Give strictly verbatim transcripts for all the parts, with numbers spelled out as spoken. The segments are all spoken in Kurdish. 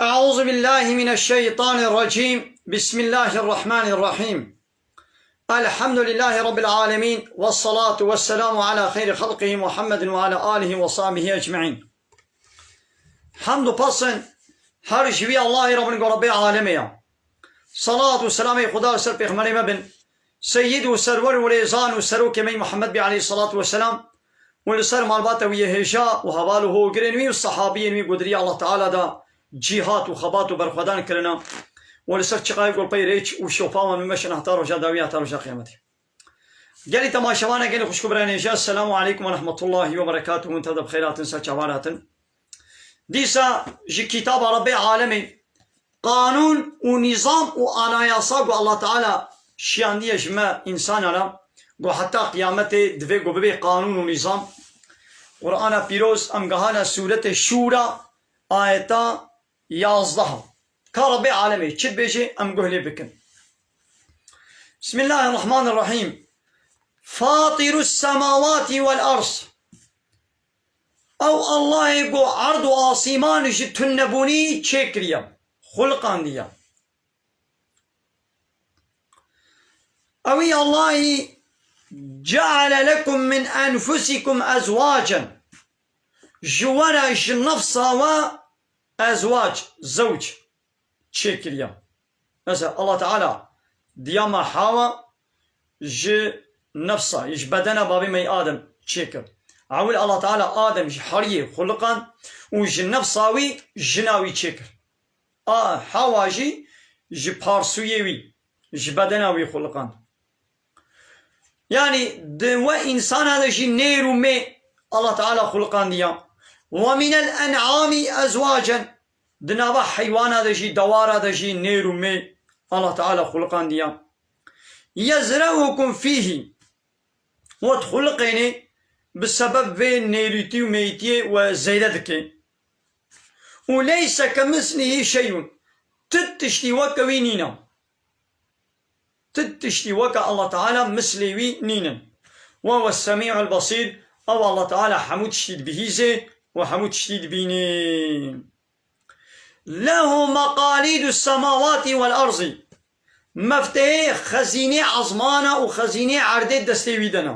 أعوذ بالله من الشيطان الرجيم. بسم الله الرحمن الرحيم. الحمد لله رب العالمين، والصلاة والسلام على خير خلقه محمد وعلى آله وصحبه أجمعين. Hamd û pasên her ji wî Allahê re bin ku Rebbê alemê ya. Salat û selamê Xuda li ser pêxemberê me bin. Seyyid û serwer û rêzan û serokê me Muhammed bî aleyhissalatu vesselam û li ser malbata wî yê hêja û heval û hogirên wî û sehabiyên wî ku di riya Allah Teala de cîhat û xebat û berxwedan kirine û li ser çiqayê ku li pey rêç û şopa wan meşin heta roja dawî heta roja qiyametê. Gelî temaşevanê, gelî xwişk û birayên hêja, Esselamu aleykum ve rahmetullahi ve berekatuhu. Hûn tev de bi xêr hatin, ser çavan hatin. Dîsa ji kitaba Rebbê alemê, qanûn û nîzam û anayasa ku Allah Teala şiyandiye ji me însanan re, ku heta qiyametê divê ku bibe qanûn û nîzam. Qur'ana Pîroz, em gehane sûretê Şûra, ayeta yazdeh. Ka Rebbê alemê çi dibêje, em guh lê bikin. Bismillahirrahmanirrahîm. Fatirus semawati vel ard. Ew Allahê ku erd û asîman ji tunebûnî çêkiriye, xuliqandiye. Ewî Allahî ceale lekum min enfusikum ezwacen. Ji we re, ji nefsa we ezwac, zewc çêkiriye. Mesela Allah Teala diya me Hawa ji nefsa, ji bedena babê me Adem çêkir. Ewil Allah Teala Adem ji heriyê xuliqand û ji nefsa wî jina wî çêkir. A, Hawa jî ji parsûyê wî, ji bedena wî xuliqand. Yanî di we însana de jî nêr û mê Allah Teala xuliqandiya. Ve minel en'ami ezwacen. Di nava heywana de jî, dewara de jî nêr û mê Allah Teala xuliqandiya. Yezreukum fîhî. We dixuliqênê, bi sebeb vê nêrîtî û mêyîtiyê we zêde dike. Û leyse kemislihî şeyun. Ti tiştî weke wî nîne. Ti tiştî weke Allah Teala mislê wî nînin. Ve huves semî'ul basîr, ew Allah Teala hemû tiştî dibihîzê û hemû tiştî dibînê. Lehu meqalîdus semawati vel arzî. Meftehê xezînê ezmana û xezînê erdê destê wî de ne.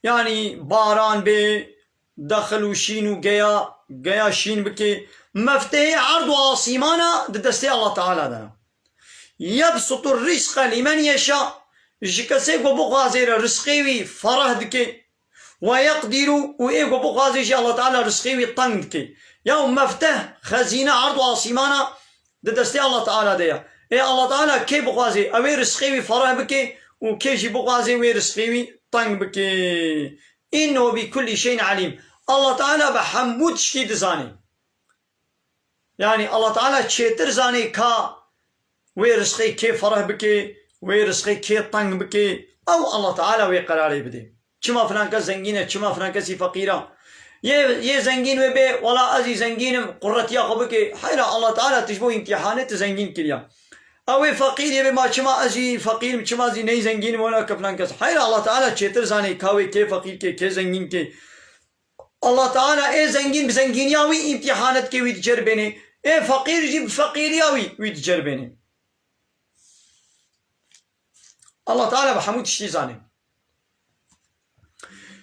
Yanî baran bê, dexil û şîn û geya, geya şîn bike. Meftehê erd û asîmana di destê Allah Teala de ne. Yebsutur rizqa limen yeşa, ji kesê ku bixwazê re rizqê wî fereh dike. Ve yeqdîru, û ê ku bixwazê jî Allah Teala rizqê wî teng dike. Ya mefteh, xezîne erd û asîmana di destê Allah Teala de ye. Ê Allah Teala kê bixwazê, ew ê rizqê wî fereh bike û kê jî bixwazê wê rizqê wî teng bike. Înnehu bi kullî şeyin alîm. Allah Teala bi hemû tiştî dizanê. Yanî Allah Teala çêtir zanê ka wê rizqê kê fereh bike, wê rizqê kê teng bike. Ew Allah Teala wê qerarê bide. Çima filan kes zengîn e, çima filan kesî feqîr e? Yê, yê zengîn wê bê, wela ez jî zengîn im, quretiya xwe bike. Heyra, Allah Teala tu ji bo îmtîhanê tu zengîn kiriya. Ew ê feqîr yê bê, ma çima ez jî feqîr im, çima ez jî ney zengîn im, wela ke filan kes. Heyra, Allah Teala çêtir zanê ka wê kê feqîr ke, kê zengîn ke. Allah Teala ê zengîn bi zengîniya wî îmtîhan dike, wî diceribênê. Ê feqîr jî bi feqîriya wî, wî diceribênê. Allah Teala bi hemû tiştî zanê.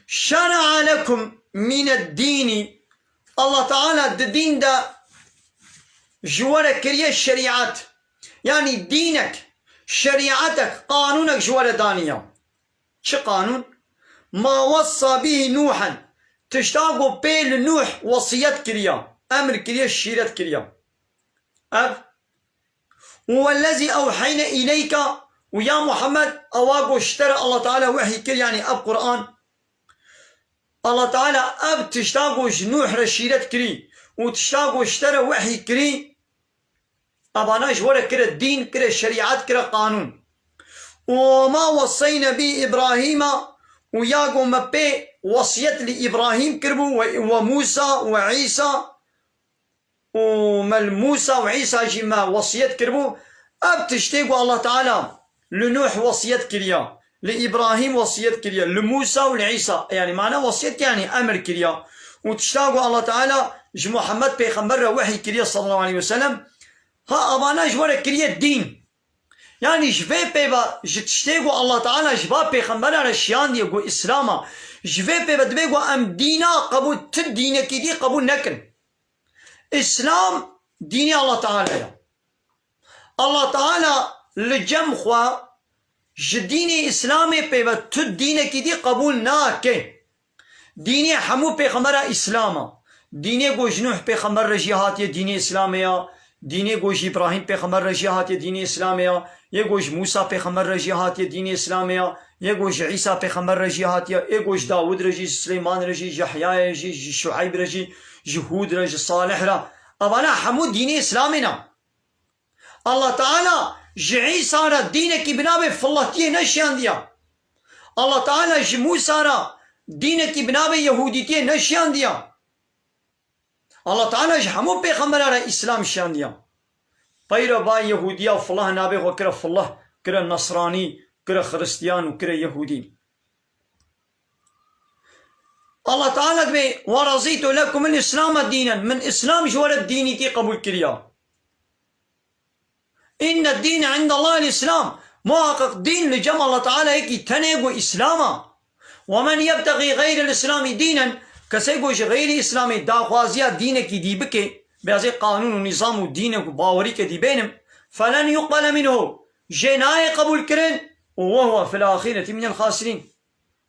Şere'a lekum mîned dînî. Allah Teala di dîn de ji we re kiriye şerîet. Yanî dînek, şerîetek, qanûnek ji we re daniya. Çi qanûn? Ma wessa bihî Nûhen. Tişta ku pê li Nûh wesiyet kiriya, emir kiriye, şîret kiriya. Ev û wellezî ewheyne îleyka, û ya Muhammed, ewa ku ji te re Allah Teala wehy kir, yanî ev Quran. Allah Teala ev tişta ku ji Nûh re şîret kirî û tişta ku ji te re wehy kirî, evana ji we re kire dîn, kire şerîet, kire qanûn. Û ma weseyne bî Îbrahîma, û ya ku me pê wesiyet li Îbrahîm kiribû, we, we Mûsa, we Îsa, û me li Mûsa û Îsa jî me wesiyet kiribû, ev tiştê ku Allah Teala li Nûh wesiyet kiriya, li Îbrahîm wesiyet kiriya, li Mûsa û li Îsa, yanî mana wesiyet, yanî emir kiriya. û tişta ku Allah Teala ji Muhammed Pêxember re wehî kiriye sallallahu aleyhi ve sellem, ha avana ji we re kiriye dîn. Yanî ji vê pê ve ji tiştê ku Allah Teala ji va Pêxembera re şiyandiye ku Îslam a, ji vê pê ve divê ku em dîna qebûl, tu dînekî dî qebûl nekin. Îslam dînê Allah Teala ye. Allah Teala li cem xwe ji dînê Îslamê pê ve tu dînekî dî qebûl nake. Dînê hemû pêxembera Îslam a. Dînê ku ji Nuh pêxember re jî hatiye dînê Îslamê ya. Dînê ku ji Îbrahîm pêxember re jî hatiye dînê Îslamê ya. Yê ku ji Mûsa pêxember re jî hatiye dînê Îslamê ya. Yê ku ji Îsa pêxember re jî hatiye. Yê ku ji Dawûd re jî, ji Silêman re jî, ji Yehyayê jî, ji Şueyb re jî, ji Hûd re, ji Salih re. Evana hemû dînê Îslamê ne. Allah Teala ji Îsa re dînekî bi navê Filletiyê neşiyandiya. Allah Teala ji Mûsa re dînekî bi navê Yehûdîtiyê neşiyandiya. Allah Teala ji hemû pêxembera re Îslam şiyandiya. Peyre va Yehûdiya Fillah navê xwe kire Fillah, kire Nesranî, kire Xiristiyan û kire Yehûdî. Allah Teala dibê, "Ve razîtu lekumul Îslame dînen." Min Îslam ji we re dînîtî qebûl kiriya. "Înne dîne indallahil Îslam." Muhaqiq dîn li cem Allah Teala yekî tenê ku Îslam a. "Ve men yebtexî xeyrel Îslamî dînen." Kesê ku ji xeyrî Îslamê daxwaziya dînekî dî bike, bêazê qanûn û nîzam û dînek û bawerîke dî bênim, "felen yuqbele minhu." Jê nayê qebûl kirin û "ve huve fil axireti minel xasirîn."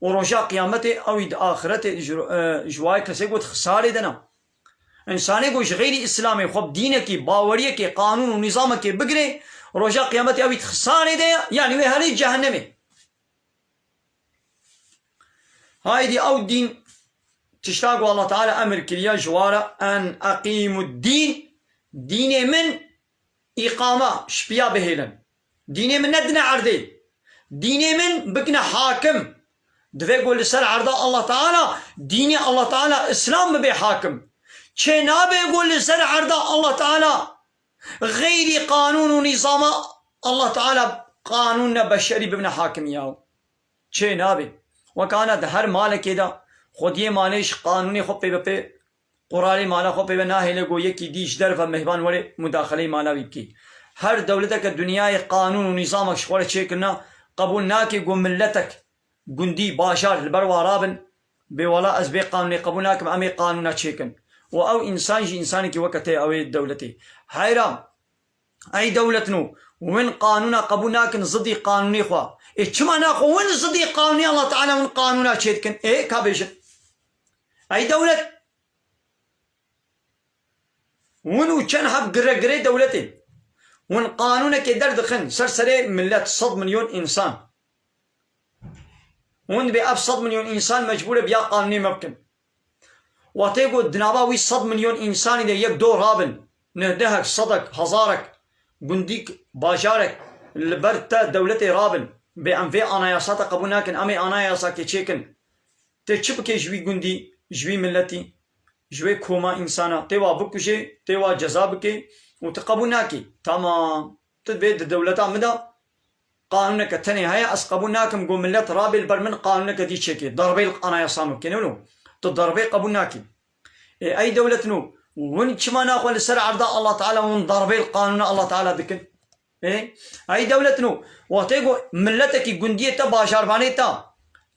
Û roja qiyametê ew ê di axiretê ji, e, ji wayê kesê ku di xisarê de ne. Însanê ku ji xeyrî Îslamê xwe bi dînekî, baweriyekê, qanûn û nîzamekê bigire, roja qiyametê ew ê di xisarê de ye, yanî wê herê cehennemê. Haydî ew dîn, tişta ku Allah Teala emir kiriye ji wa re, "En eqîmud dîn", dînê min îqama, şipiya bihêlin. Dînê min nedine erdê. Dînê min bikine hakim. Divê ku li ser erda Allah Teala, dînê Allah Teala Îslam bibe hakim. Çê nabe ku li ser erda Allah Teala xeyrî qanûn û nîzama Allah Teala qanûne beşerî bibine hakim ya. Çê nabe. Wek ana di her malekê de xwediyê malê ji qanûnê xwe pê ve pê Qurarê mala xwe pê ve nahêle ku yekî dî ji derve mêvan were mudaxeleyê mala wî bikê. Her dewleteke dinyayê qanûn û nîzamek ji xwe re çêkirina, qebûl nake ku miletek, gundî, bajar li ber wa rabin, bê wela ez vê qanûnê qebûl nakim, em ê qanûna çêkin. Û ew însan jî însanekî weke te ye, ew ê dewletê. Heyra, ey dewletno, win qanûna qebûl nakin zidî qanûnê xwe. Ê çima naxwe win zidî qanûnê Allah Teala win qanûna çêdikin? Ê ka bêjin. Ey dewlet, Hûn û çend heb giregirê dewletê. Hûn qanûnekê derdixin ser serê millet, sed milyon însan. Hûn dibê ev sed milyon însan mecbûr e bi ya qanûnê me bikin. Watê ku di nava wî sed milyon însanî de yek do rabin, neh dehek, sedek, hezarek, gundîk, bajarek li ber te dewletê rabin. Bê em vê anayasa te qebûl nakin, em ê anayasakê çêkin. Tê çi bikê ji wî gundî, ji wî miletî, ji wê koma însana? Tê wa bikujê, tê wa ceza bikê û tu qebûl nakî. Tamam. Tu divê di dewleta min de qanûneke tenê heye, ez qebûl nakim ku milet rabê li ber min qanûneke dî çêkê. Darbê li anayasa min bikê, ne wilo? Tu darbê qebûl nakî. Ê, ey dewletino, win çima naxwe li ser erda Allah Teala win darbê li qanûna Allah Teala dikin? Ê, ey dewletino, wextê ku miletekî gundiyê te, bajarvanê te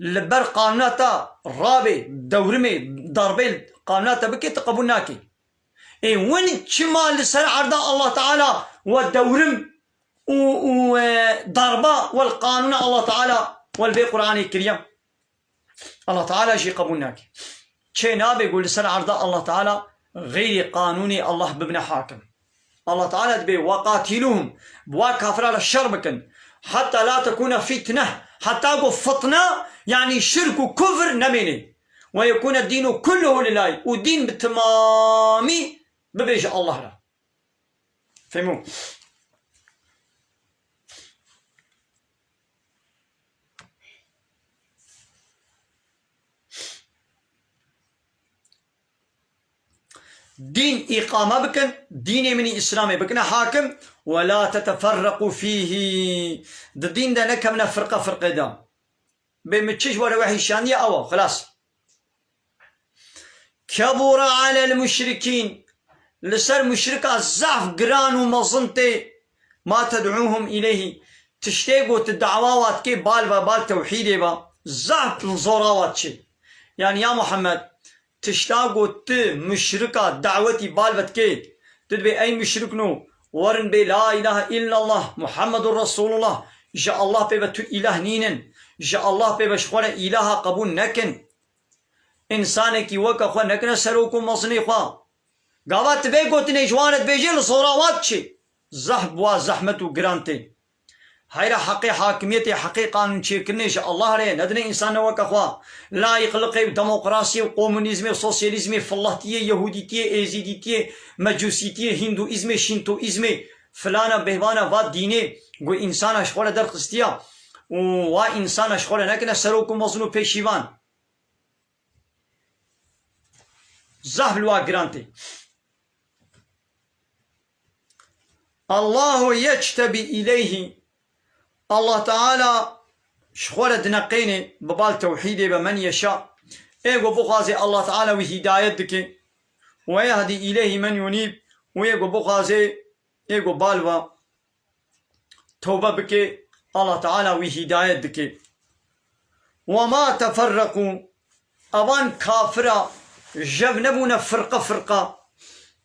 li ber qanûna te rabê, dewrimê, darbê qanûna te bikê, tu qebûl nakî. Ê, win çima li ser erda Allah Teala we dewrim û, û, e, darba we li qanûna Allah Teala we li vê Qur'anê kiriye? Allah Teala jî qebûl nake. Çê nabe ku li ser erda Allah Teala xeyrî qanûnê Allah bibine hakim. Allah Teala dibê, "Weqatîluhum", bi wa kafira re şer bikin. "Heta la tekûne fîtne", heta ku fitne, yanî şirk û kufr nemêne. "Ve yekûne dînu kulluhu lillahî", û dîn bi timamî bibe ji Allah re. Fehmû? Dîn îqame bikin, dînê min î Îslamê bikine hakim, "Ve la teteferreqû fîhî." Di dîn de nekevine firqe firqe de. Bê min çi ji we re wehî şandiye, ew e, xilas. Kebura alel muşrikîn. Li ser muşrika zehf giran û mezin tê. Ma ted'ûhum ileyhî. Tiştê ku tu dawa wa dikê bal ve bal tewhîdê ve. Zehf li zora wa diçê. Yani ya Muhammed, tişta ku tu muşrika dawetî bal ve dikê. Tu dibê ey muşrikno, werin bê la ilahe illallah Muhammedur Resulullah. Ji Allah pê ve tu îlah nînin. Ji Allah pê ve ji xwe re îlaha qebûl nekin. Însanekî weke xwe nekine serok û mezinê xwe. Gava tu vê gotinê ji wan re dibêjê li zora wa diçê. Zehf bi wa zehmet û giran tê. Heyra heqê hakimiyetê, heqê qanûn çêkirinê ji Allah re ye, nedine însan ne weke xwe. Layiqliqê û demokrasiyê û komunîzmê û sosyalîzmê, fillahtiyê, yehûdîtiyê, êzîdîtiyê, mecûsîtiyê, hîndûîzmê, şîntoîzmê, filana behvana va dînê ku însana ji xwe re derxistiya û wa însana ji xwe re nekine serok û mezin û pêşîvan. Zehf li wa giran tê. Allahu yectebî ileyhî. Allah Teala ji xwe re dineqênê bi bal tewhîdê ve men yeşa. Ê ku bixwazê Allah Teala wî hîdayet dike. Ve yehdi ileyhî men yunîb. Û ê ku bixwazê, ê ku bal ve tewbe bike, Allah Teala wî hîdayet dike. Ve ma teferreqû, evan kafira jev nebûne firqe firqe,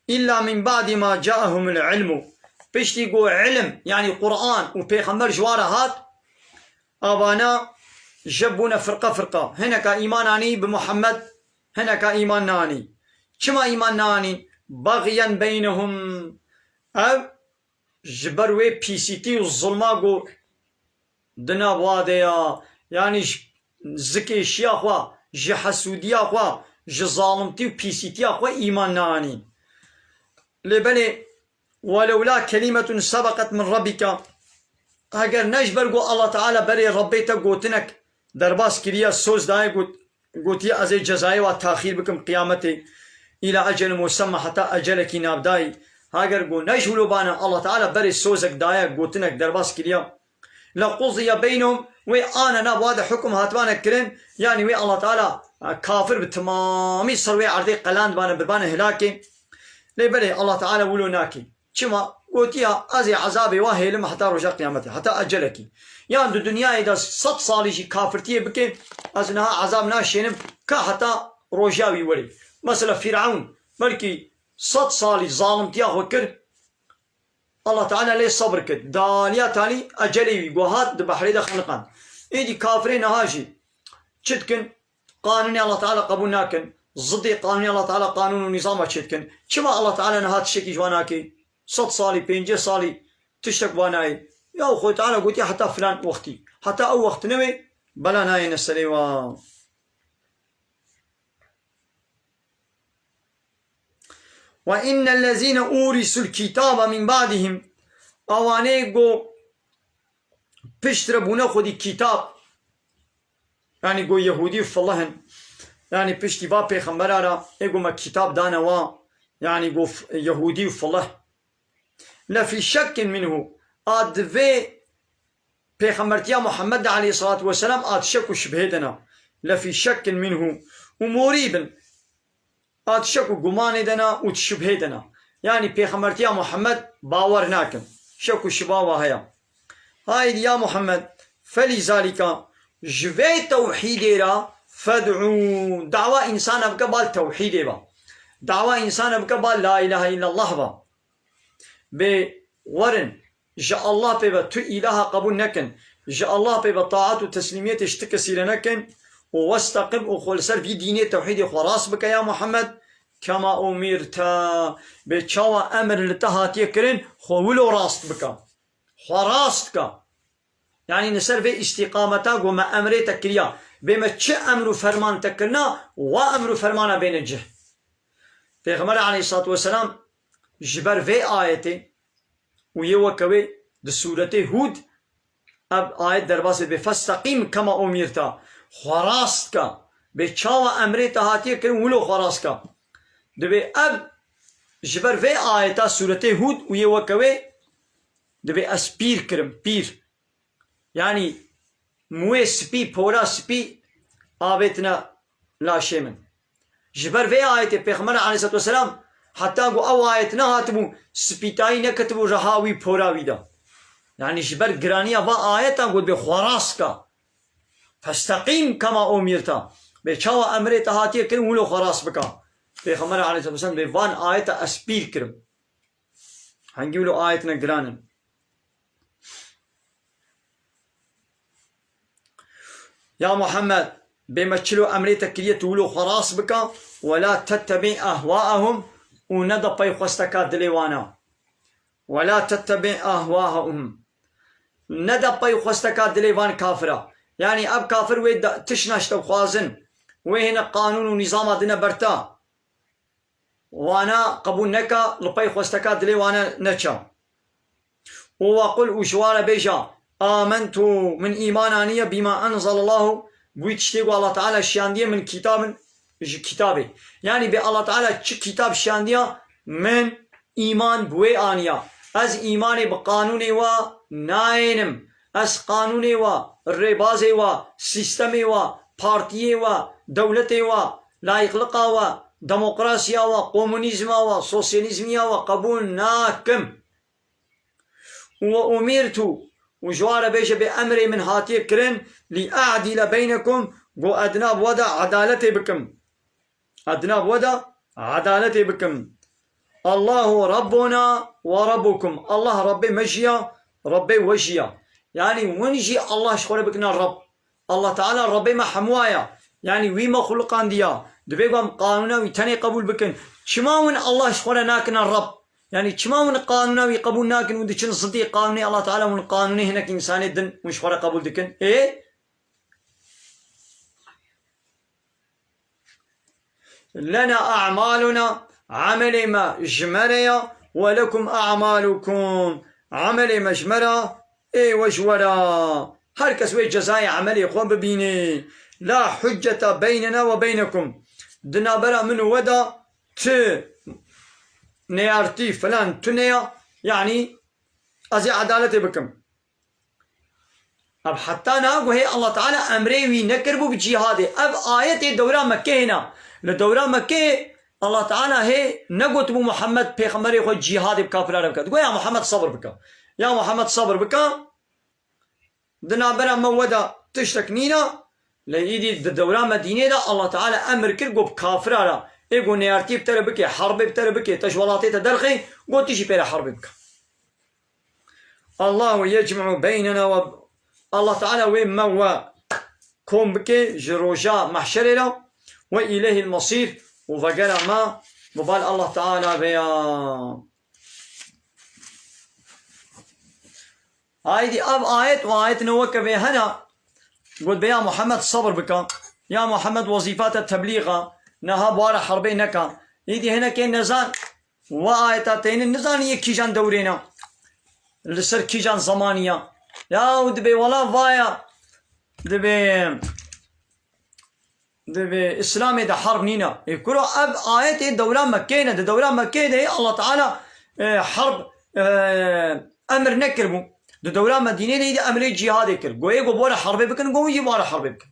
îlla min ba'dî ma caehumul ilmu, piştî ku ilim, yani Quran û pêxember ji wan re hat, evana jev bûne firqe firqe. Hineka îman anî bi Muhammed, hineka îman neanî. Çima îman neanîn? Bagiyen beynehum. Ev ji ber wê pîsîtî û zilma ku di nav wa de ya, yanî ji zikêşiya xwe, ji hesûdiya xwe, ji zalimtî û pîsîtiya xwe îman neanîn. Lê belê, "Welewla kelimetun sebeqet min rabbika", eger ne ji ber ku Allah Teala berê Rebbê te gotinek derbas kiriye, soz daye got, gotiye, "Ez ê cezayê wa taxîr bikim qiyametê, îla ecelin musemma, heta ecelekî navdayî." Heger ku ne ji wilo bane Allah Teala berê sozek daye, gotinek derbas kiriya, "Lequziye beynehum", wê ana nav wa de hukum hatibane kirin, yani wê Allah Teala, e, kafir bi timamî ser wê erdê qelandibane, bibane hilakê. Lê belê Allah Teala wilo nake. Çima? Gotiya, "Ez ê ezabê wa hêlim heta roja qiyametê, heta ecelekî." Yan di dinyayê de sed salî jî kafirtiyê bike, ez niha ezab naşênim ka heta roja wî werê. Mesela Fîrewn belkî sed salî zalimtiya xwe kir, Allah Teala lê sebir kir. Daliya talî ecelê wî got, hat di behrê de xeniqand. Êdî kafirê niha jî çi dikin? Qanûnê Allah Teala qebûl nakin. Zidê qanûnê Allah Teala qanûn û nîzama çêdikin. Çima Allah Teala niha tiştekî ji wan nake? Sed salî, pêncî salî tiştek wan nayê. Ya Xwedê Teala gotiye heta filan wextî. Heta ew wext newê, bela nayêne serê wan. "Ve innellezîne ûrisul kîtabe min ba'dihim", ewanê go piştre bûne xwedî kîtab, yani go Yehûdî û filih in, yani piştî va pêxembera re, ê go me kîtab dane wa, yani go f-, Yehûdî û filih. "Lefî şekkin minhu", a di vê pêxembertiya Muhammed de aleyhissalatu vesselam a di şek û şibhê de ne. "Lefî şekkin minhu", û morî bin. A di şek û gumanê de ne û di şibhê de ne. Yani pêxembertiya Muhammed bawer nakin. Şek û şibha wa heye. Haydi ya Muhammed, felîzalîka, ji vê tewhîdê re fed'û, dawa însana bike bal tewhîdê ve. Dawa însana bike bal la ilahe illallah ve. Bê werin, ji Allah pê ve tu îlaha qebûl nekin, ji Allah pê ve taat û teslîmiyetê ji ti kesî re nekin û westeqim û xwe li ser vî dînê tewhîdê xwe rast bike ya Muhammed, kema umirte, bê çawa emir li te hatiye kirin, xwe wilo rast bike. Xwe rast ke. Yanî li ser vê îstîqameta ku me emrê te kiriya, bê me çi emr û ferman te kirina, wa emr û fermana bêne cih. Pêxember aleyhissalatu vesselam ji ber vê ayetê û yê weke wê di sûretê Hûd, ev ayet derbasê bê, "Festeqîm kema umirta", xwe rast ke, bê çawa emrê te hatiye kirin wilo xwe rast ke. Dibê ev ji ber vê ayeta sûretê Hûd û yê weke wê, dibê ez pîr kirim, pîr. Yanî muwê spî, pora spî avêtine laşê min. Ji ber vê ayetê Pêxember aleyhisselatu vesselam heta ku ew ayet nehatibû, spîtayî neketibû reha wî pora wî de. Yanî ji ber giraniya va ayeta got bê xweras ka. Festeqîm kema umirta. Bê çawa emrê te hatiye kirin wilo xweras bika. Pêxember aleyhisselatu vesselam bê van ayeta ez pîl kirim. Hengî wilo ayetine giran in. Ya Muhammed, bê me çilo emrê te kiriye tu wilo xweras bika, ولا تتبع أهواءهم û nede pey xwesteka dilê wana. ولا تتبع أهواءهم. Nede pey xwesteka dilê van kafira. Yanî ev kafir wê da-, tişna ji te bixwazin. Wê hêne qanûn û nîzama dine ber te. Wana qebûl neka, li pey xwesteka dilê wana neça. Û وقل û ji wan re bêje, آمنت min îman aniye بما أنزل الله, bi wî tiştê ku Allah Teala şiyandiye min kitabin ji kitabê. Yanî bê Allah Teala çi kitab şiyandiya min îman bi wê aniya. Ez îmanê bi qanûnê wa nayênim. Ez qanûnê wa, rêbazê wa, sîstemê wa, partiyê wa, dewletê wa, layîqliqa wa, demokrasiya wa, komunîzma wa, sosyalîzmiya wa qebûl nakim. Û وأمرت û ji wan re bêje bê emrê min hatiye kirin, لأعدل بينكم, got ez di nav we de edaletê bikim. Ez di nav we de edaletê bikim. الله ربنا وربكم. Allah Rabbê me jî ya, Rabbê we jî ya. Yanî win jî Allah ji xwe re bikine Rab. Allah Teala Rabbê me hemûya ya. Yanî wî me xuliqandiya. Divê ku em qanûna wî tenê qebûl bikin. Çima win Allah ji xwe re nakine Rab? Yanî çima win qanûna wî qebûl nakin û diçin zidî qanûnê Allah Teala, win qanûnê hinek însanê din win ji xwe re qebûl dikin? Ê? لنا أعمالنا, emelê me ji me re ya, ولكم أعمالكم, emelê me ji me re, ê we ji we re. Her kes wê cezayê emelê xwe bibînê. لا حجة بيننا وبينكم. Di navbera min û we de ti neyartî filan tune ya, yanî ez ê edaletê bikim. Ev heta niha ku hê Allah Teala emrê wî nekiribû bi cîhadê. Ev ayetê dewra Mekkê hêna. Li dewra Mekkê Allah Teala hê negotibû Muhammed pêxemberê xwe cîhadê bi kafira re bike. Digot ya Muhammed sebir bike. Ya Muhammed sebir bike. Di navbera me we de tiştek nîne. Lê îdî di dewra Medînê de Allah Teala emir kir got bi kafira re. Ê got neyartî bi te re bike, herbê bi te re bike, te ji welatê te derxê, got tu jî pê re herbê bike. الله يجمع بيننا و Allah Teala wê me we kom bike ji roja mehşerê re, وإليه المصير, û vegera me bi bal Allah Teala ve ya. Haydî ev ayet û ayetine weke vê hene, got be ya Muhammed sebir bike, ya Muhammed wezîfa te teblîx e, niha bi we re herbê neke. Îdî hinekê nezan, Wa ayeta teynin nizanî yê kîjan dewrêna. Li ser kîjan zemanî ya. Ya û dibê wela vaya. Dibê, dibê Îslamê de herb nîne. Ê kuro ev ayetê dewra Mekkê ne. Di dewra Mekkê de Allah Teala, e, herb, e, emir nekiribû. Di dewra Medînê de yî de emrê cîhadê kir. Goyê go bore herbê bikin, go wî jî bore herbê bikin.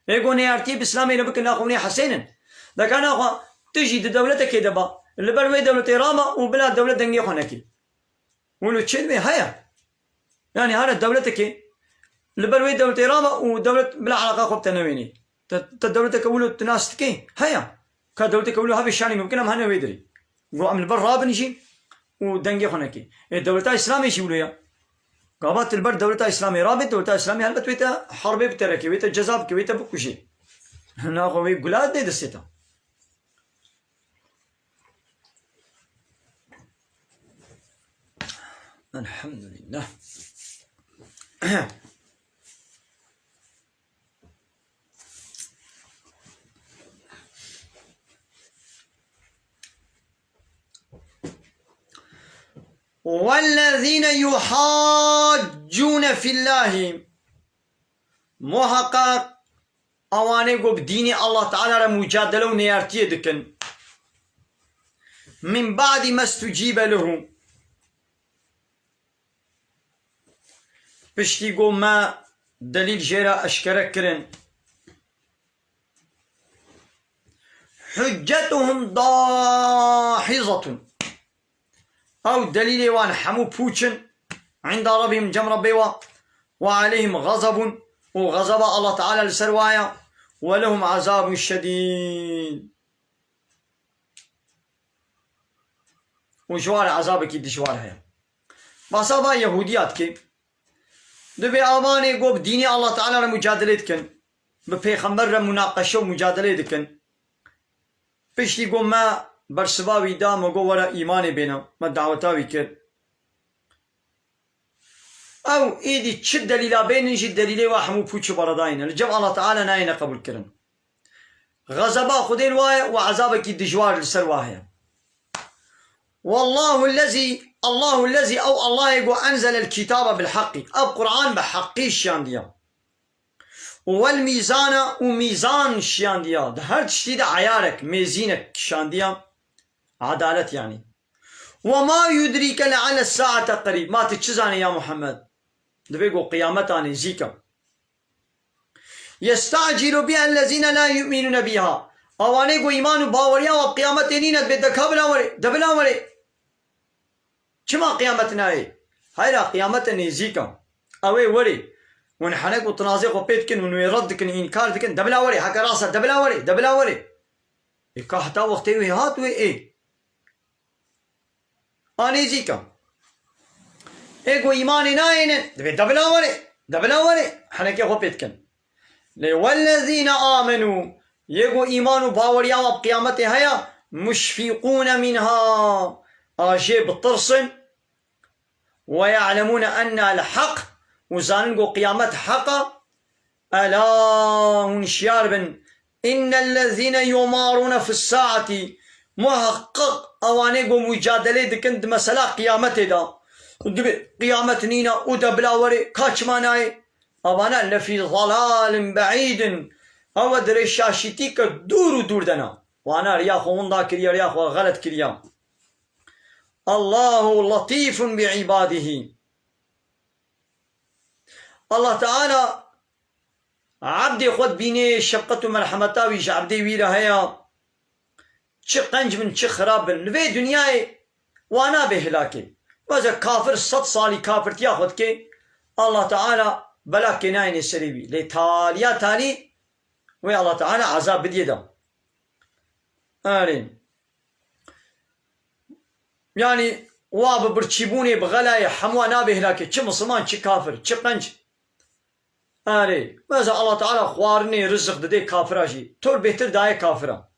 Ê go neyartî bi Îslamê re bikin, naxwe hûn ê hesênin. Deka naxwe tu jî di dewletekê de ba. Li ber wê dewletê raba û bila dewlet dengê xwe nekê. Wilo çê dibê heye. Yanî hane dewletekê li ber wê dewletê raba û dewlet bila eleqa xwe bi te newênê. Te, te dewleteke wilo tu nas dikê? Heye. Ka dewleteke wilo hebe şanî me bikin, em hene wê dirê. Go em li ber rabin jî û dengê xwe nekê. Ê dewleta Îslamê jî wilo ya. Gava tu li ber dewleta Îslamê rabê, dewleta Îslamê helbet wê te herbê bi te rekê, wê te ceza bike, wê te bikujê. Naxwe wê gula dê destê te. Elhamdülillah. والذين يحاجون في الله. Muhaqqaq ewanê ku bi dînê Allah Teala re mucadele û neyartiyê dikin. من بعد ما استجيب له. Piştî ku me delîl jê re eşkere kirin. حجتهم داحضة. Ew delîlê wan hemû pûç in. عند ربهم, cem Rebbê wa. وعليهم غضب, û xezeba Allah Teala li ser wa ye. ولهم عذاب شديد. Û ji wan re ezabekî dijwar heye. Basa va Yehûdiya dike. Divê avanê ku bi dînê Allah Teala re mucadelê dikin, bi pêxember re munaqeşe û mucadelê dikin. Piştî ku me bersiva wî da, me got, "Were îmanê bêne." Me daweta wî kir. Ew êdî çi delîla bênin jî, delîlê wa hemû pûç û beredayî ne. Li cem Allah Teala nayêne qebûlkirin. Xezeba Xwedê li wa ye û ezabekî dijwar li ser wa heye. والله الذي, الله الذي, ew Allahê ku أنزل الكتاب بالحق, ev Quran bi heqî şiyandiya. والميزان, û mîzan şiyandiya. Di her tiştî de eyarek, mêzînek şiyandiya. Edalet yanî. وما يدريك لعل الساعة قريب. Ma tu çi zanî ya Muhammed? Divê ku qiyameta nêzîk e. يستعجل بها الذين لا يؤمنون بها. Awanê ku îman û baweriya wa qiyametê nîne, dibê de ka bila were, de bila were. Çima qiyamet nayê? Heyra qiyamet e nêzîk e. Ew ê were. Hûn henek û tinazê xwe pê dikin, hûn wê red dikin, înkar dikin. De bila were, heke rast e, de bila were, de bila were. Ê ka heta wextê wê hat wê ê. A nêzîk e. Ê ku îmanê nayêne, dibê de bila were, de bila were, henekê xwe pê dikin. Lê والذين آمنوا, yê ku îman û baweriya wan bi qiyametê heye, مشفقون منها, a jê bitirsin, ويعلمون أنها الحق, û zanin ku qiyamet heq e, ألا, hûn şiyar bin, إن الذين يمارون في الساعة, muheqqiq ewanê ku mucadelê dikin di mesela qiyametê de, dibê qiyamet nîne û de bila were, ka çima nayê? Evana لفي ضلال بعيد, ew di rê şaşîtî ke dûr û dûr de ne. Wana riya xwe winda kiriye, riya xwe xelet kiriye. الله لطيف بعباده. Allah Teala ebdê xwe dibînê, şefqet û merhemeta wî ji ebdê wî re heye. Çi qenc bin, çi xirab bin, li vê dinyayê wa nabe hilakê. Weze kafir sed salî kafirtiya xwe dike, Allah Teala belakê nayêne serê wî. Lê taliya talî wê Allah Teala ezab bidiyê de. Erê. Yanî wa bi birçîbûnê, bi xelayê hemû nabe hilakê. Çi misilman, çi kafir, çi qenc. Erê. Mesela Allah Teala xwarinê, rizik didê kafira jî. Tor bêhtir daye kafira.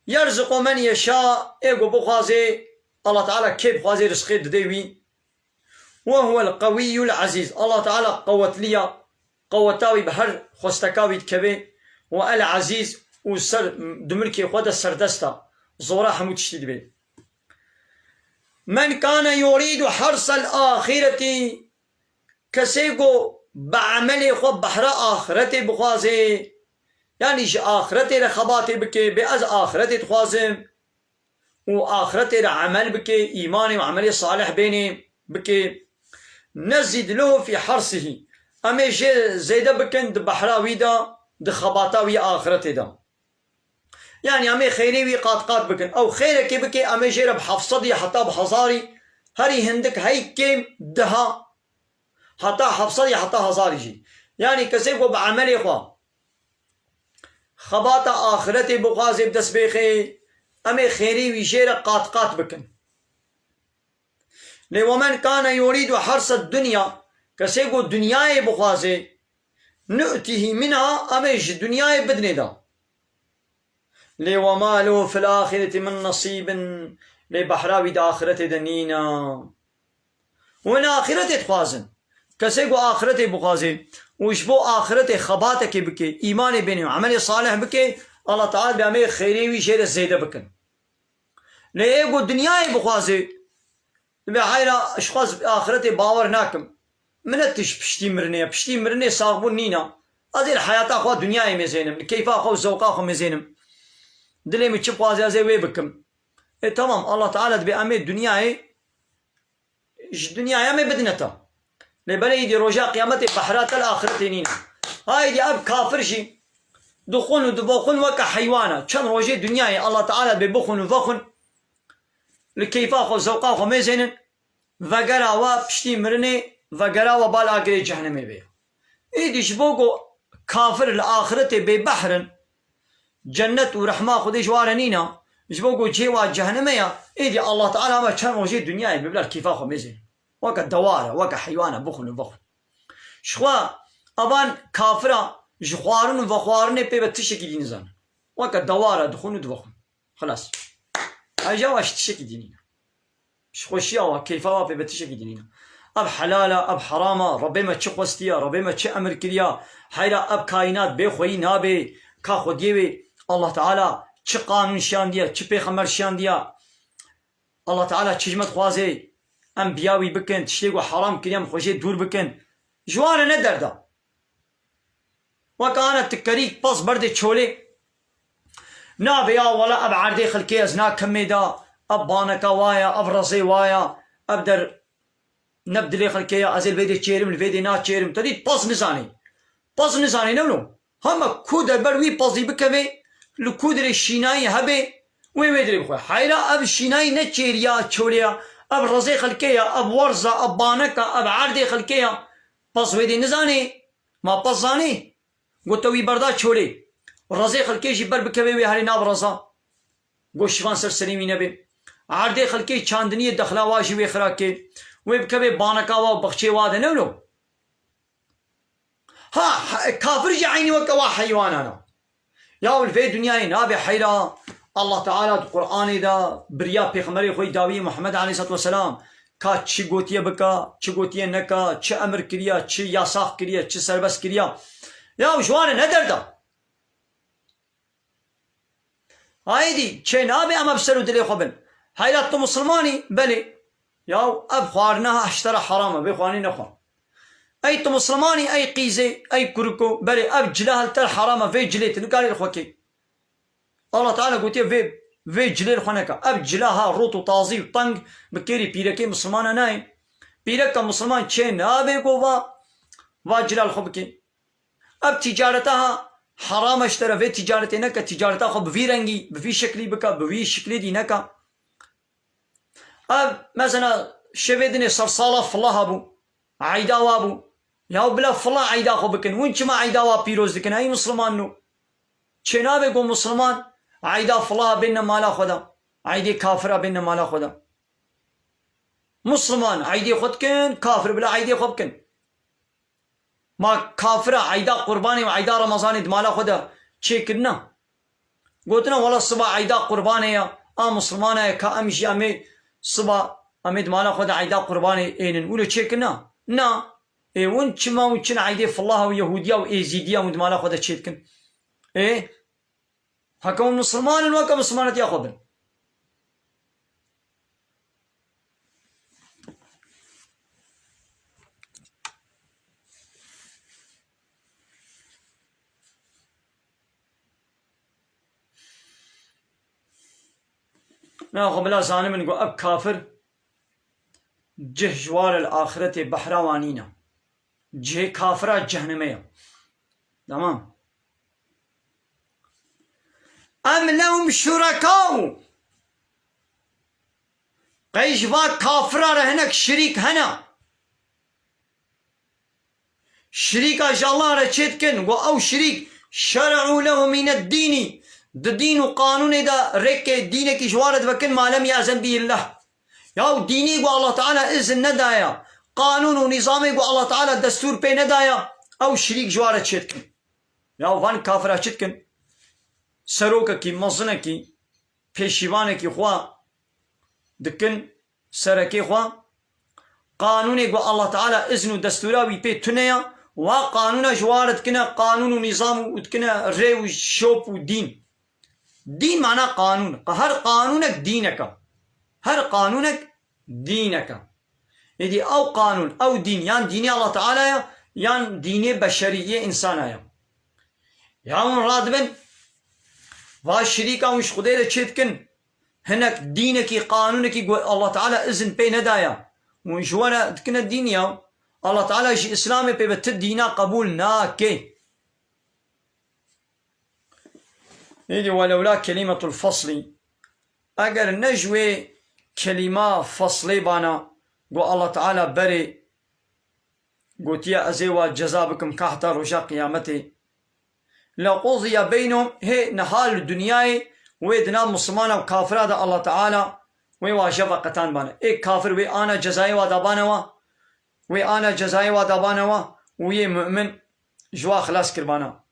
يرزق من يشاء, ê ku bixwaze, Allah Teala kê bixwaze rizqê didê wî. وهو القوي العزيز. Allah Teala qewetliya, qeweta wî bi her xwesteka wî dikeve. Ve el-Aziz, û ser, di milkê xwe de serdest e. Zora hemû tiştî dibe. من كان يريد حرث الآخرة, kesê ku bi emelê xwe behra axiretê bixwaze, yanî ji axiretê re xebatê bike, bê ez axiretê dixwazim, û axiretê re emel bike, îmanê û emelê salih bênê bike. نزد له في حرثه. Em ê jê zêde bikin di behra wî de, di xebata wî ya axiretê de. Yanî em ê xeyrê wî qat qat bikin. Ew xeyrekê bike, em ê jê re bi heft sedî heta bi hezarî, herî hindik hey kêm diha, heta heft sedî heta hezarî jî. Yanî kesê ku bi emelê xwe xebata axiretê bixwaze bi dest bêxe, em ê xêrê wî jê re qat qat bikin. Lê ومن كان يريد حرث الدنيا, kesê ku dinyayê bixwaze, نؤته منها, em ê ji dinyayê bidinê de. Lê وما له في الآخرة من نصيب, lê behra wî di axiretê de nîne. Hûn axiretê dixwazin. Kesê ku axiretê bixwaze û ji bo axiretê xebatekê bike, îmanê bêne û emelê salih bike, Allah Teala dibê em ê xêrê wî jê re zêde bikin. Lê ê ku dinyayê bixwaze, dibê heyra, ji xwe ez axiretê bawer nakim. Min ne tişt piştî mirinê ye. Piştî mirinê saxbûn nîne. Ez ê li heyata xwe dinyayê mêzênim. Li keyfa xwe û zewqa xwe mêzênim. Dilê min çi bixwaze ez ê wê bikim. E, temam, Allah Teala dibê em ê dinyayê, ji dinyayê em ê bidine te. Lê belê îdî roja qiyametê behra te li axiretê nîne. Ha îdî ev kafir jî, Dixwin û divexwin weke heywana. Çend rojê dinyayê Allah Teala bê bixwin û vexwin. Li keyfa xwe, zewqa xwe mêzênin. Vegera wa piştî mirinê, vegera wa bal agirê cehennemê bê. Êdî ji bo ku kafir li axiretê bêbehr in, cennet û rehma Xwedê ji wa re nîna, ji bo ku cihê wa cehennemê ya, êdî Allah Teala me çend rojê dinyayê bê bila keyfa xwe mêzênin. Weke dewar e, weke heywan e, bixwin û vexwin. Jixwe evan kafira ji xwarin û vexwarinê pê ve tiştekî dî nizanin. Weke dewar e, dixwin û divexwin. Xilas. Ayrıca wa ji tiştekî dî nîne. Ji xweşiya wa, keyfa wa pê ve tiştekî dî nîne. Ev helal e, ev heram e, Rebê me çi xwestiye, Rebê me çi emir kiriye. Heyra ev kaînat bê xweyî nabe. Ka xwediyê wê Allah Teala çi qanûn şiyandiye, çi pêxember şiyandiye. Allah Teala çi ji me dixwaze, em biya wî bikin, tiştê ku heram kiriye em xwe jê dûr bikin. Ji wan re ne derda. Weke ana tu kerî pez berdê çolê. Nabe ya wela ev erdê xelkê ez nakim mêda, ev baneka wa ya, ev rezê wa ya, ev der ne bi dilê xelkê ya, ez ê li vê dê çêrim, li vê dê naçêrim. Te dît pez nizanî. Pez nizanî ne wilo. Hema ku der ber wî pezî bikeve, li ku dirê şînayî hebe, wê wê dirê bixwe. Heyra ev şînayî ne çêriya çolê ya, ev rezê xelkê ya, ev werza, ev baneka, ev erdê xelkê ya. Pez wê dê nizanê. Ma pez zanê? Got te wî berda çolê. Rezê xelkê jî ber bikeve wê herê nav reza. Got şivan ser serê wî nebe. Erdê xelkê çandiniyê dexla wa jî wê xira ke. Wê bikeve baneka wa û bexçê wa de ne wilo. Ha, he-, kafir jî eynî weke wa heywanan e. Ya li vê dinyayê nabe heyra. Allah Teala di Qur'anê de biriya pêxemberê xwe yî dawî Muhammed aleyhisselatu vesselam ka çi gotiye bika, çi gotiye neka, çi emir kiriya, çi yasax kiriye, çi serbest kiriya. Ya ji wan re ne derda. Haydi, çê nabe em bi ser û dilê xwe bin. Heyra tu misilmanî? Belê. Yaw, ev xwarina ha ji te re heram e, vê xwarinê nexwe. Ey tu misilmanî, ey qîzê, ey kuriko, belê ev cila ha li te re heram e, vê cilê tu nikarî li xwe kê. Allah Teala gotiye vê, vê cilê li xwe neke. Ev cila ha rot û tazî û teng bi kêrî pîrekê misilmana nayê. Pîreka misilman çê nabe ku va, va cila li xwe bikê. Ev ticareta ha heram e ji te re, vê ticaretê neke, ticareta xwe bi vî rengî, bi vî şeklî bike, bi vî şeklê dî neke. Ev, mesela, şevê dinê sersala fila hebû, eyda wa bû. Ya bila fila eyda xwe bikin. Hûn çima eyda wa pîroz dikin? Ey misilman nû. Çênabe ku misilman eyda fila bêne mala xwe de. Eydê kafira bêne mala xwe de. Misilman eydê xwe dikin, kafir bila eydê xwe bikin. Ma kafira eyda Qurbanê û eyda Remezanê di mala xwe de çêkirina? Gotina, wela siba eyda Qurbanê ya, a misilmana ye, ka em jî em ê siba em ê di mala xwe de eyda Qurbanê ênin. Wilo çêkirina? Na. Ê, hûn çima hûn çin eydê filaha û Yehûdiya û Êzîdiya hûn di mala xwe de çêdikin? Ê? Heke hûn misilman in, weke misilmanetiya xwe bin. Na xwe bila zanibin ku ev kafir cih ji wa re li axiretê behra wa nîne. Cihê kafira cehneme ye. Tamam. Em lehum şurekau. Qey ji va kafira re hinek şirîk hene. Şirîka ji Allah re çê dikin, ku ew şirîk şer'u lehu mîned dînî, di dîn û qanûnê de rêkê dînekî ji wa re divekin, ma lem ye'zen bihillah. Yaw dînê ku Allah Teala izin nedaya, qanûn û nîzamê ku Allah Teala destûr pê nedaya, ew şirîk ji wa re çê dikin. Yaw van kafira çi dikin? Serokekî, mezinekî, pêşîvanekî xwe dikin serekê xwe. Qanûnê ku Allah Teala izn û destûra wî pê tune ya, wa qanûna ji wa re dikine qanûn û nîzam û dikine rê û şop û dîn. Dîn mana qanûn. Her qanûnek dînek e. Her qanûnek dînek e. Êdî ew qanûn, ew dîn, yan dînê Allah Teala ya, yan dînê beşerî yê însana ya. Ya hûn radibin, va şirîka hûn ji Xwedê re çê dikin, hinek dînekî, qanûnekî ku Allah Teala izin pê nedaya. Hûn ji we re dikine dîn ya. Allah Teala ji Îslamê pê ve ti dîna qebûl nake. Êdî welewla kelimetul feslî, eger ne ji wê kelîma feslê bana, ku Allah Teala berê gotiye, ez ê wa ceza bikim ka heta roja qiyametê. Lequdiye beynehum, hê niha li dinyayê wê di nav misilmana û kafira de Allah Teala wê wa jeva qetan bane. Ê kafir wê ana cezayê wa dabane wa, wê ana cezayê wa dabane wa û yê mu'min ji wa xilas kirbana.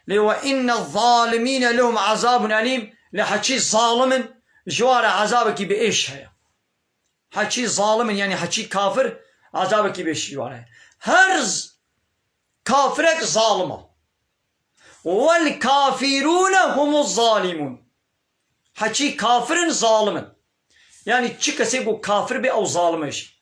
Lê we inne zalimîne lehum azabun elîm, lê heçî zalim in, ji wa re ezabekî bi êş heye. Heçî zalim in, yanî heçî kafir, ezabekî bi êş ji wa re heye. Her z-, kafirek zalim e. Wel kafirûne humuz zalimûn. Heçî kafir in, zalim in. Yanî çi kesê ku kafir bê, ew zalim e jî.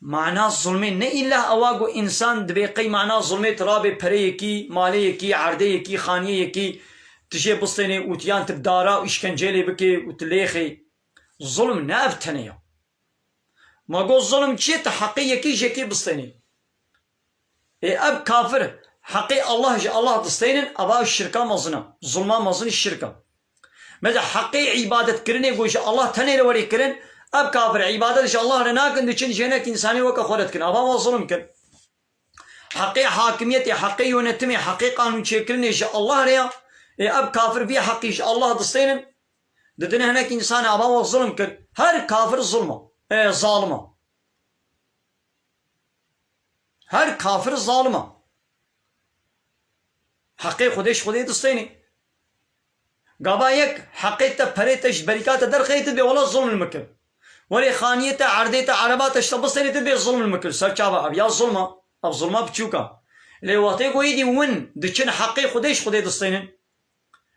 Mana zulmê ne îlla ewa ku însan dibê qey mana zulmê tu rabê pereyekî, maleyekî, erdeyekî, xaniyeyekî, tu jê bistênê û tu yan tu bi dara û îşkenceyê lê bikê û tu lêxê. Zulm ne ev tenê ya. Ma got zulm çi ye? Tu heqê yekî ji yekê bistênê. Ê ev kafir heqê Allah ji Allah distênin, eva şirka mezin e. Zulma mezin şirk e. Mesela heqê îbadetkirinê ku ji Allah tenê re werê kirin, ev kafir îbadet ji Allah re nakin, diçin ji hinek însanê weke xwe re dikin. Ava wa zulm kir. Heqê hakimiyetê, heqê yönetimê, heqê qanûnçêkirinê ji Allah re ya. Ê ev kafir vî heqî ji Allah distênin, didine hinek însanê, ava wa zulm kir. Her kafir zulm e. Ê, zalim e. Her kafir zalim e. Heqê Xwedê ji Xwedê distênê. Gava yek heqê te, perê te ji berîka te derxeyê, tu dibê wela zulm min kir. Welê xaniyê te, erdê te, ereba te ji te bistênê, tu dibê zulm min kir. Ser çava ev ya zulm e. Ev zulma biçûk e. Lê wextê ku êdî win diçin heqê Xwedê ji Xwedê distênin.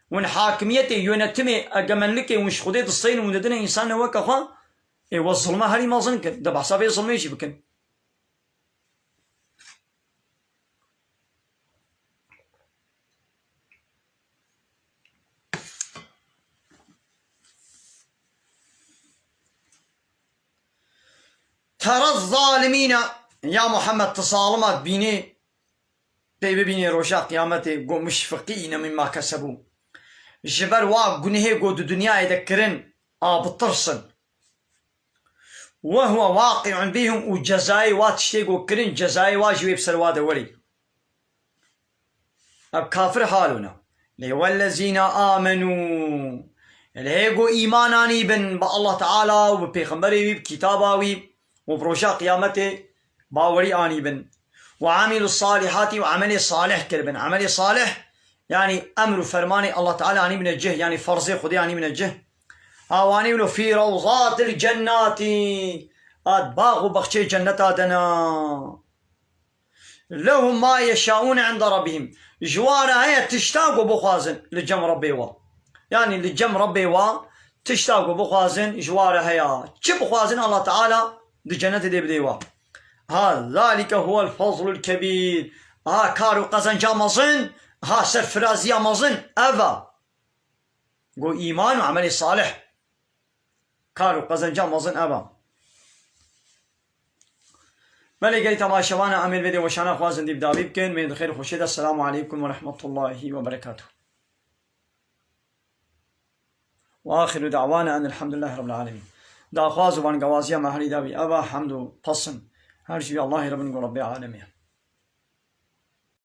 Win hakimiyetê, yönetimê, egemenlikê win ji Xwedê distênin, win didine însanê weke xwe, ê we zulma herî mezin kir. De behsa vê zulmê jî bikin. Tera zalimîne, ya Muhammed, tu zalima dibînî, pê bibînî roja qiyametê, go muşfiqîne mimma kesebû. Ji ber wa gunehê go di dinyayê de kirin, a bitirsin. Ve huve waqi'un bihim, û cezayê wa tiştê ku kirin, cezayê wa jî wê bi ser wa de werî. Ev kafir hal wina. Lê wellezîne amenû, lê hê ku îman anîbin bi Allah Teala û bi pêxemberê wî, bi kitaba wî û bi roja qiyametê bawerî anîbin. Ve amilus salihati, û emelê salih kiribin. Emelê salih, yanî emr û fermanê Allah Teala anîbine cih, yanî ferzê Xwedê anîbine cih. Awanî wilo fî rewzatil cennatî, a di bax û baxçeyê cenneta de ne. Lehum ma yeşaûne inde rabbihim. Ji wa re heye tişta ku bixwazin li cem Rebbê wa. Yanî li cem Rebbê wa tişta ku bixwazin ji wa re heye. Çi bixwazin Allah Teala di cennetê dê bidê wa. Ha, zalike huwel fazlul kebîr. Ha, kar û qezenca mezin, ha, serfiraziya mezin ev e. Go îman û emelê salih. Kar û qezenca mezin ev e. Belê gelî temaşevana, em ê li vê dê weşana xwazin dî bi dawî bikin. Mê di xêr û xweşê de. Selamu aleykum ve rahmetullahi ve berekatuh. Ve axiru da'wana enilhamdülillahi rabbil alemin. Daxwaz û bangewaziya me herî dawî ev e, hemd û pesin her ji wî Allahê re bin, go Rebbê alemê.